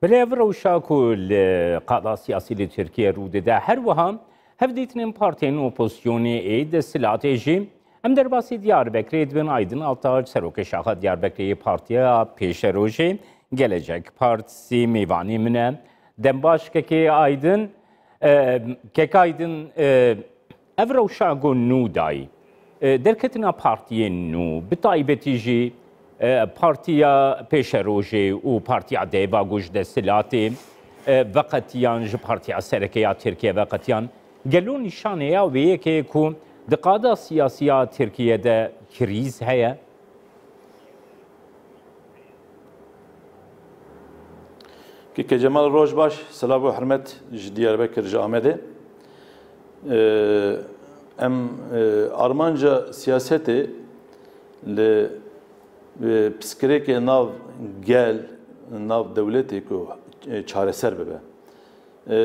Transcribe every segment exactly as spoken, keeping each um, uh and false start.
Belê, ev rewşa ku li qada siyasî li Tirkiye rû dide, her wiha hevdîtinên partiyên opozisyonê ê desthilatê jî. Em derbasî Diyarbekirê dibin. Aydin Altaç, serokê şaxa Diyarbekirê yê Partiya Pêşerojê Gelecek Partisi, mêvanê min e. Dembaş kekê Aydin. E, kek Aydin, e, ev rewşa ku nû dayî, e, derketina partiyên nû, bi taybetî jî, e, Partiya Pêşerojê û Partiya Deva ku ji desthilatê, e, veqetiyan, ji Partiya Sereke ya Tirkiye veqetiyan, gelo nîşanê ya wê yekê ku di qada siyasî ya Tirkiye de krîz heye? Keke Cemal, roj baş, silav û hurmet ji Diyarbekir, ji Amedê. Ee, em, e, armanca siyasetê li, e, piskirêkê nav gel, nav dewletê ku, e, çareser bibe. E,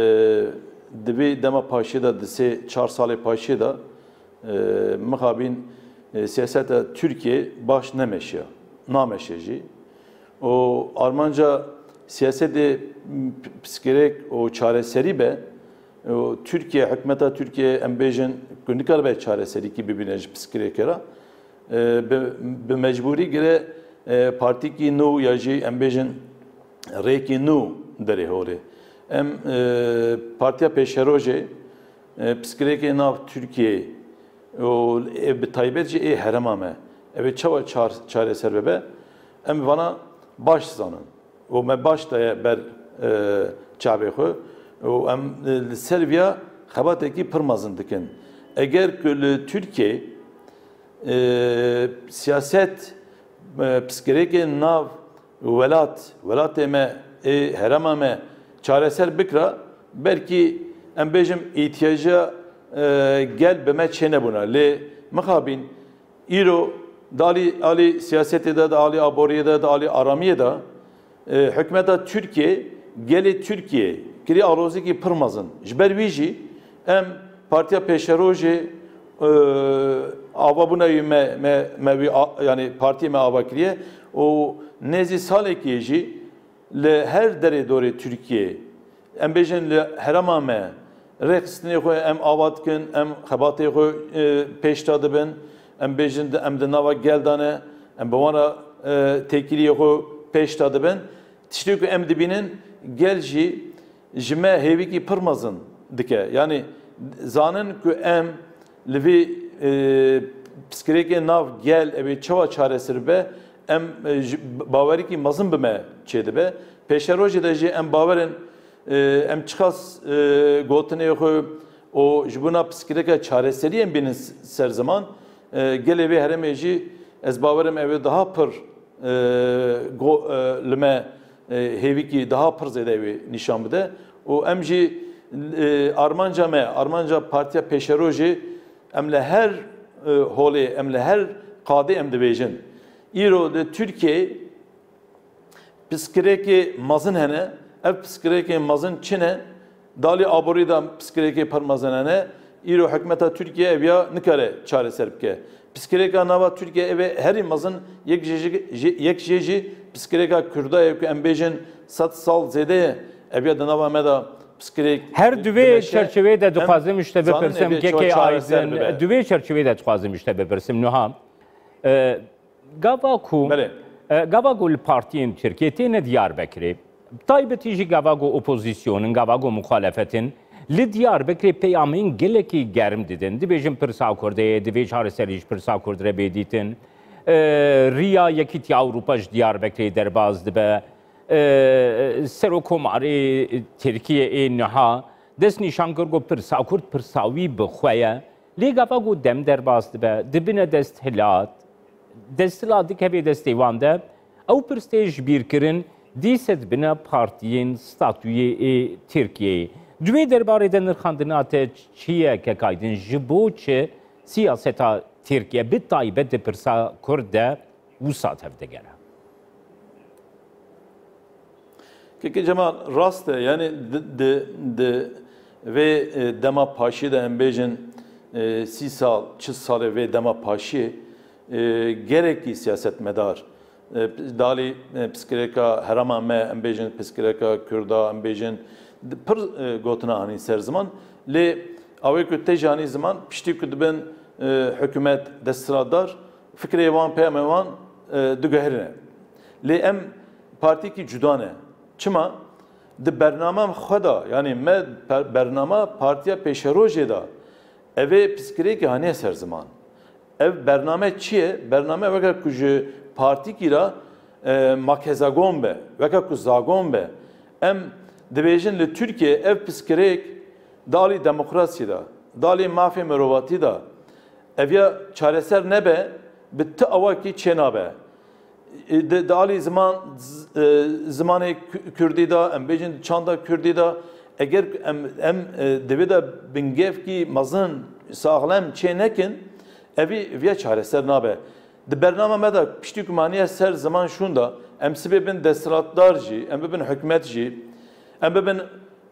di vê dema paşê de, di sê çar salê paşê de, e, mixabin, e, siyaseta Tirkiye baş nemeşiya, nameşe jî. Û armanca siyasetê p-, piskirêk û çareserî be, û Tirkiye, hikûmeta Tirkiye, em bêjin ku nikaribe çareserîkî bibîne ji piskirêkê re, e, bi, bi mecbûrî gire, e, partîkî nû ya jî em bêjin rêkî nû derê holê. Em, e, Partiya Pêşerojê, e, piskirêkê nav Tirkiyeyê û ê bi taybet jî ê herêma me, ev ê çawa çar-, çareser bibe, em vana baş zanin. Û me baş daye ber, e, çavê xwe û em, e, li ser viya xebatekî pir mezin dikin. Eger ku li Tirkiyeyê, e, siyaset, e, piskirêkê nav welat, welatê me ê herêma me çareser bikira, belkî em bêjim îhtiyaca, e, gel bi me çênebûna. Lê mixabin îro di alî, alî siyasetê de, di alî aboriyê de, di alî aramiyê de, e, hikûmeta Tirkiye, gelê Tirkiye kirî alozîkî pir mezin. Ji ber wî jî em Partiya Pêşerojê, e, avabûna wî me, me, me wî a-, yanî partiyê me ava kiriye û nêzî salekê jî li her derê dorê Tirkiyê, em bêjin li herêma me, rêxistinê xwe em ava dikin, em xebatê xwe, e, pêş de dibin, em bêjin di, em di nava gel de ne, em bi wan re, e, têkiliyê xwe pêş de dibin. Tiştê ku em dibînin, gel jî ji me hêvîkî pir mezin dike. Yanî zanin ku em li vê, e, piskirêkê nav gel ev ê çawa çareser bibe, em, e, ji, bawerîkî mezin bi me çêdibe. Pêşerojê de jî em bawer in, e, em çiqas, e, gotinê xwe û ji bona piskirêka çareserî em bînin s-, ser ziman, e, gelê vê herêmê jî ez bawer im ew ê daha pir, e, go-, e, li me, e, hêvîkî daha pir zêde wê nîşan bide. Û em jî, e, armanca me, armanca Partiya Pêşerojê, em li her, e, holê, em li her qadê em dibêjin. Îro li Tirkiyeyê piskirêkê mezin hene. Ev piskirêkê mezin çi ne? Di alî aborî de piskirêkê pir mezin hene. Îro hikûmeta Tirkiye ev ya nikare çareser bike. Piskirêka nava Tirkiye ev ê herî mezin, yek jê jî, jê, yek jê jî piskirêka Kurda ye ku em bêjin sed sal zêde ye. Ev ya di nava me de piskirêk Her di vê dimeşe. Çerçeveyê de Em dixwazim ji te zanin bipirsim, ev ê çawa kekê çareser Aydin, bibe. Di vê çerçeveyê de dixwazim ji te bipirsim, Nuha. E, Gava ku, Belê. E, gava ku li partiyên Tirkiyê têne Diyarbekirê, taybetî jî gava ku opozîsyonin, gava ku muxalefetin, li Diyarbekirê peyamên gelekî germ didin. Dibêjin pirsa Kurdê ye, divê çareserî ji pirsa Kurd re bê dîtin. E, riya Yekîtiya Ewropa ji Diyarbekirê derbas dibe. E, Serokkomarê Tirkiyê ê niha dest nîşan kir ku pirsa Kurd pirsa wî bi xwe ye. Lê gava ku dem derbas dibe, dibine desthilat, desthilat dikeve destê wan de, ew pirs tê ji bîr kirin, dîse dibine partiyên statuyê ê Tirkiyeyê. Di wê derbarê de nirxandina te çi ye, kek Aydin? Ji bo çi siyaseta Tirkiye, bi taybet di pirsa Kurd de, wisa tevdigere? Keke Cemal, rast e. Yanî di, di, di vê, e, dema paşê de, em bêjin, e, sî sal, çil salê vê dema paşê, e, gelekî siyasetmedar E, dalî, e, piskirêka herêma me, em bêjin piskirêka Kurda, em bêjin di-, pir, e, gotina anî ser ziman. Lê awê ku te jî anî ziman, piştî ku dibin, e, hikûmet desthilatdar, fikrê wan, peyamê wan, e, diguherîne. Lê em partîkî cuda ne. Çima? Di bernama xwe de, yanî me per-, bernama Partiya Pêşerojê de, evê piskirêkê haniye ser ziman. Ev bername çi ye? Bername weke ku ji partîkî re, e, makezagon be, weke ku zagon be. Em dibêjin li Tirkiye ev piskirêk di alî demokrasiyê de, di alî mafê mirovatî de, ev ya çareser nebe, bi ti awakî çênabe. E, di, di alî ziman, z-, e, zimanê ku-, kurdî de, em bêjin di çanda kurdî de, eger em, em, e, di vê de bingevkî mezin, saxlem çê nekin, evî viya çareser nabe. Di bernama me de piştî ku maniye ser ziman şûnda, em sibê bin desthilatdar jî, em bibin hikûmet jî, em bibin,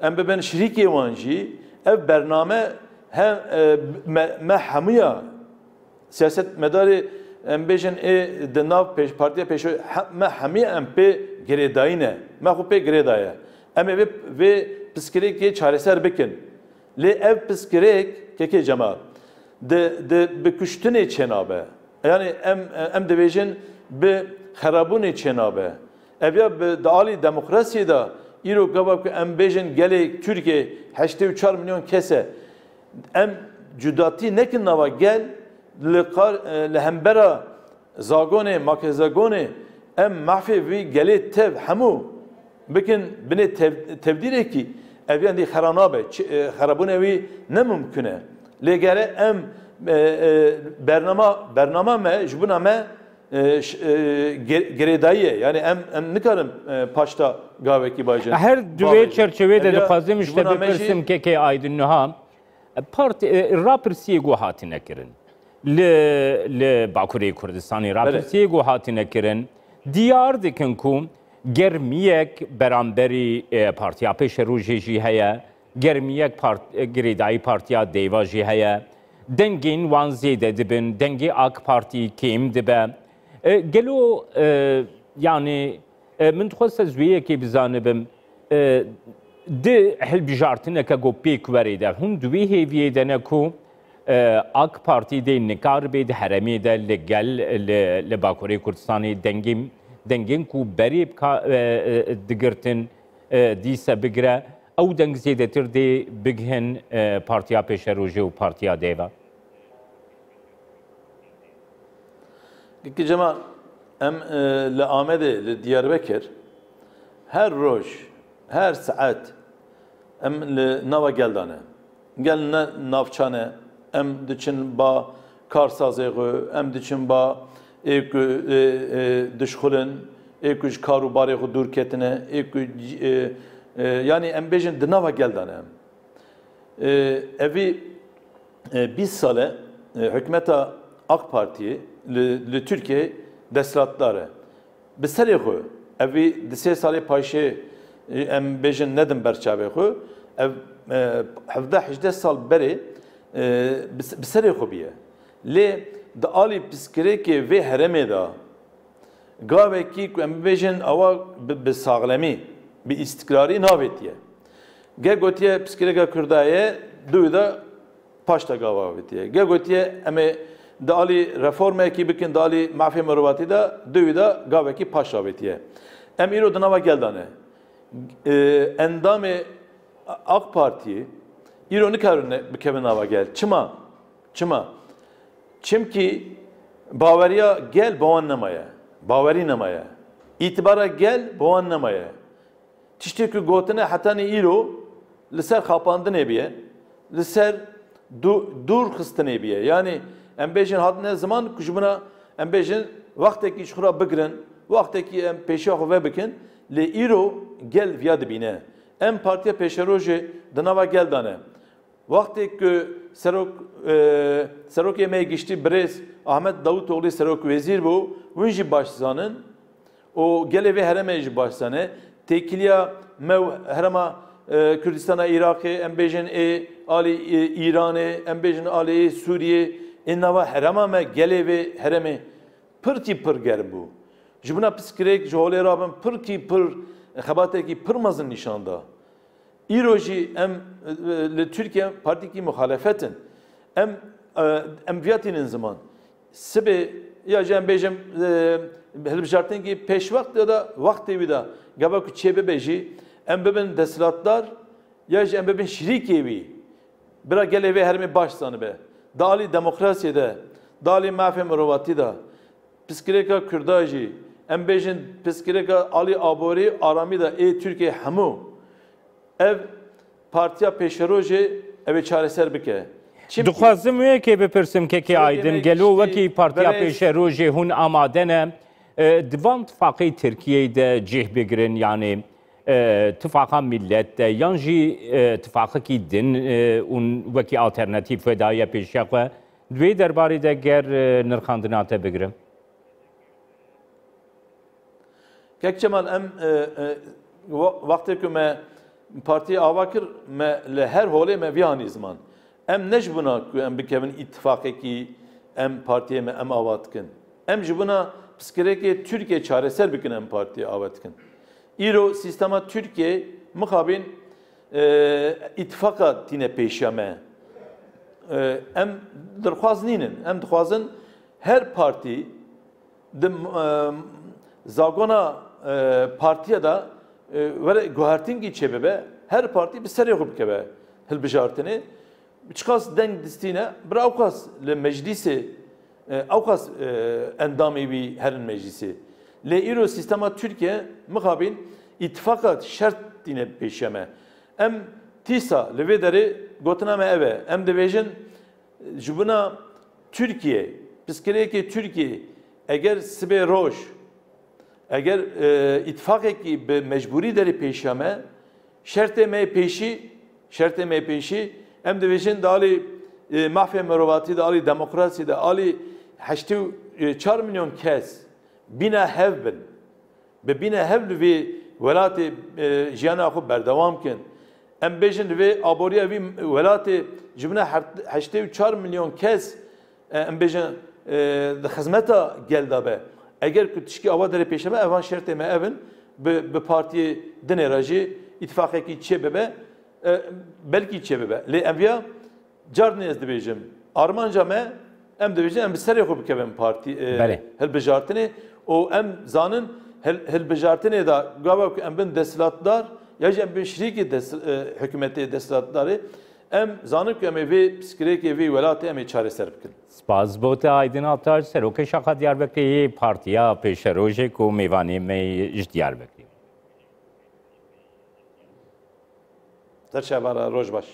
em bibin şirîkê wan jî, ev bername hem, e, me, me hemûya siyasetmedarê, em bêjin, ê di nav pêş-, Partiya Pêşo-, he-, me hemî em pê girêdayî ne. Me xwe pê girêdaye. Em ê vê, vê piskirêkê çareser bikin. Lê ev piskirêk, kekê Cemal, di, di, bi kuştinê çênabe. Yanî em, em dibêjin bi xerabûnê çênabe. Ev ya bi, di alî demokrasiyê de îro gava ku em bêjin gelê Tirkiye heştê û çar milyon kes e. Em cudatî nekin nava gel, li qar-, e, li hembera zagonê, makezagonê, em mafê vî gelê tev hemû bikin binê tev-, tevdîrekî, ev yan dî xera nabe, çi-, e, xerabûnê wî ne mimkun e. Lê gere em, e, e, bernama, bernama me, ji bona me, e, ş-, e, ge-, girêdayî ye. Yanî em, em nikarin, e, paşta gavekî bajin. Her di vê çerçevê de dixwazim ji te bipirsim, kekê Aydin Nuha. Part-, e, rapirsiyê ku hatine kirin. Li, li Bakurê Kurdistanê rapirsiyê ku hatine kirin, diyar dikin ku germiyek beramberî, e, Partiya Pêşerojê jî heye, germiyek part-, e, girêdayî Partiya Dêva jî heye. Dengên wan zêde dibin, dengê AK Partî kêm dibe. E, gelo, e, yanî, e, min dixwest ez wê yekê bizanibim. E, di hilbijartineke ku pêk werê de, hûn di wê hêviyê de ne ku, e, AK Partî dê nikaribe di herêmê de li gel, li, li Bakurê Kurdistanê dengên, dengên ku berê bika-, e, e, digirtin, e, dîse bigire, ew deng zêdetir dê bigihin, e, Partiya Pêşerojê û Partiya Dêva? Kekê Cemal, em, e, li Amedê, li Diyarbekir, her roj, her saet em li nava gel de ne. Gel ne navça ne, em diçin ba karsazê xwe, em diçin ba ê ku, e, e, dişxulin, ê ku ji kar û barê xwe dûr ketine, ê ku, e, e, yanî em bêjin di nava gel de ne em. E, evî, e, bîst sal e, e, hikûmeta AK Partiyê li, li Tirkiyeyê desthilatdar e. Bi serê xwe, evî di sê salê paşê, e, em bêjin nedin ber çavê xwe, ev, e, hevdeh hejdeh sal berê, e, bi, bi serê xwe bûye. Lê di alî piskirêkê vê herêmê de, gavekî ku em bibêjin awa bi, bi saxlemî, bi îstikrarî navêtiye. Ge gotiye piskirêka Kurda ye, di wî de paşta gava avêtiye. Ge gotiye em ê di alî reformekî bikin, di alî mafê mirovatî de, di wî de gavekî paşta avêtiye. Em îro di nava gel de ne. E, endamê AK Partiyê îro nikarin bikevin nava gel. Çima? Çima? Çimkî baweriya gel bi wan nemaye. Bawerî nemaye. Îtibara gel bi wan nemaye. Tiştê ku gotine hetanî îro li ser xapandinê biye, li ser dû-, dûr xistinê biye. Yanî em bêjin hatine ziman ku ji bina em bêjin wextekî ji xwe re bigirin, wextekî em pêşiya xwe vebikin, lê îro gel viya dibîne. Em Partiya Pêşerojê di nava gel de ne. Wextê ku serok, e, serokê me yê giştî birêz Ahmet Davutoğlu serok wezîr bû, win jî baş zanin û gelê vê herêmê jî baş zane. Têkiliya me û herêma, e, Kurdistana Iraqê, em bêjin ê alî, e, Îranê, em bêjin alî ê Sûriyê, ê nava herêma me gelê vê herêmê pirtî pir germ bû. Ji bona piskirêk ji holê rabin pirkî pir, xebatekî pir mezin nîşan da. Îro jî em, e, li Tirkiye partîkî muxalefet in. Em, e, em viya tînin ziman. Sibê ya jî em bêjin, e, hilbijartinekî pêşwext ya da wextê wî de gava ku çê bibe jî em bibin desthilatdar ya jî em bibin şirîkê wî. Bira gelê vê herêmê baş zanibe. Di alî demokrasiyê de, di alî mafê mirovatî de, piskirêka Kurda jî, em bêjin piskirêka alî aborî, aramî de ê Tirkiyê hemû. Ev partiya pêşerojê ew ê çareser bike. Çimkî Dixwazim wê yekê bipirsim, kekê Serokê Aydin, me gelo giştî wekî partiya berêz pêşerojê hûn amade ne, e, di van tifaqê Tirkiyeyê de cih bigirin, yanî, e, tifaqa millet de, yan jî, e, tifaqekî din, e, û wekî alternatîf ve daye pêşiya xwe? Di wê derbarê de ger, e, nirxandina te bigirim. Kek Cemal, em, e, e, wa-, wextê ku me partiyê ava kir, me li her holê me vî anî ziman. Em ne ji bona ku em bikevin îtifaqekî, em partiyê me em ava dikin. Em ji bona piskirêkê Tirkiye çareser bikin em partiyê ava dikin. Îro sîstema Tirkiye mixabin, e, îtifaqa tîne pêşiya me. E, em dirxwaz nînin. Em dixwazin her partî di, e, zagona, e, partiya de, e, were guhertinkî çêbibe, her partî bi serê xwe bikeve hilbijartinê. Çiqas deng distîne, bira ewqas li meclîsê, e, ewqas, e, endamê wî herin meclîsê. Lê îro sîstema Tirkiye mixabin îtifaqa şert tîne pêşiya me. Em tîsa li vê derê gotina me ev e. Em dibêjin, ji bona Tirkiye, piskirêkê Tirkiye, eger sibê roj, eger, e, îtifaqekî bi mecbûrî derê pêşiya me, şertê me yê pêşî, şertê me yê pêşî, em dibêjin di alî, e, mafê mirovatî de, alî demokrasî de, alî heştê û çar milyon kes bîna hev bin. Bi bîne hev li vê welatê, e, jiyana xwe berdewam kin. Em bêjin li vê aboriya vî welatê ji bin her-, heştê û çar milyon kes, e, em bêjin, e, di xizmeta gel de be. Eger ku tişkî ava derê pêşe be, evan şertê me ev in, bi, bi partiyê dinê re jî îtifaqekî çê bibe, e, belkî çê bibe. Lê em viya Cardinê ez dibêjim, armanca me, em dibêjin, em bi serê xwe bikevin partî, e, Belê. hilbijartinê û em zanin hil-, hilbijartinê de gava ku em bin desthilatdar ya jî em bin şirîkê dest-, e, hikûmetê desthilatdarê, em zanin ku em ê vê piskirêkê vê welatê em ê çareser bikin. Spas bo te Aydin Altaş, Serokê Şaxa Diyarbekirê yê Partiya Pêşerojê ku mêvanê me ji Diyarbekirê. Ser çavara, roj baş.